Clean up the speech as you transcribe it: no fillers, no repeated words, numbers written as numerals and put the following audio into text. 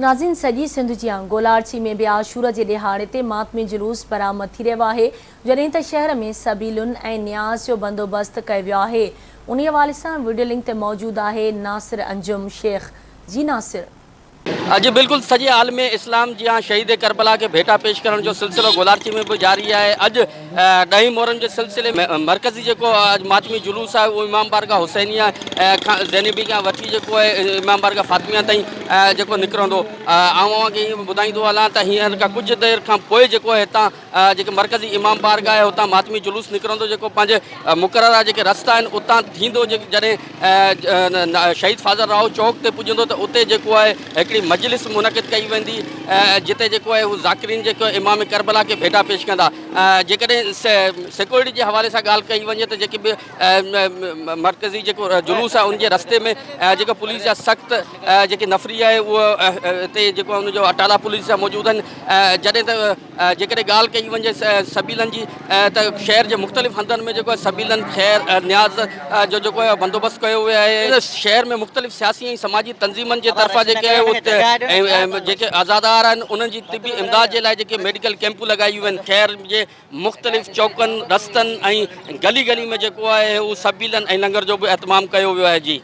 ناظرين سڄي سنڌ جيان گولاڙچي ۾ به عاشور جي ڏهاڙي تي ماتمي جلوس برآمد ٿي رهيو آهي جڏهن ته شهر ۾ سبيلن ۽ نياز جو بندوبست ڪيو ويو آهي انهي حوالي سان وڊيو لنڪ تي موجود آهي ناصر انجم شيخ جي ناصر. اڄ بلڪل سڄي عالم اسلام جيان شهيد ڪربلا کي ڀيٽا پيش ڪرڻ جو سلسلو گولاڙچي ۾ به جاري آهي اڄ ڏهين محرم جي سلسلي ۾ مرڪزي جيڪو اڄ ماتمي جلوس آهي اهو امام بارگاهه حسينيه کان زينبي کان وٺي جيڪو آهي امام بارگاهه فاطميه تائين جيڪو نڪرندو آئون اوهان کي ائين ٻڌائيندو هلان ته هينئر کان ڪجهه دير کان پوء جيڪو آهي هتان جيڪي مرڪزي امام بارگاهه آهي اتان ماتمي جلوس نڪرندو جيڪو پنهنجي مقرره جيڪي رستا آهن اتان ٿيندو جڏهن شهيد فاضل راهو چوڪ تي پڄندو ته اتي جيڪو آهي هڪڙي مجلس منعقد ڪئي ويندي جتي جيڪو آهي هو ذاڪرين جيڪو امام ڪربلا کي ڀيٽا پيش ڪندا جيڪڏهن سيڪيورٽي جي حوالي سان ڳالهه ڪئي وڃي ته جيڪي به مرڪزي جيڪو جلوس آهي ان جي رستي ۾ جيڪو پوليس جا سخت جيڪي نفري آهي اهو اتي جيڪو ان جو اٽالا پوليس جا موجود آهن جڏهن ته جيڪڏهن ڳالهه ڪئي وڃي سبيلن جي ته شهر جي مختلف هنڌن ۾ جيڪو آهي سبيلن خير نياز جو جيڪو آهي بندوبست ڪيو ويو آهي شهر ۾ مختلف سياسي ۽ سماجي تنظيمن جي طرفان جيڪي آهي جيڪي عزادار آهن انهن جي طبي امداد جي لاء جيڪي ميڊيڪل ڪيمپون لڳايون ويون آهن شهر جي مختلف چوڪن رستن ۽ گلي گلي ۾ جيڪو آهي هو سبيلن ۽ لنگر جو به اهتمام ڪيو ويو آهي جي.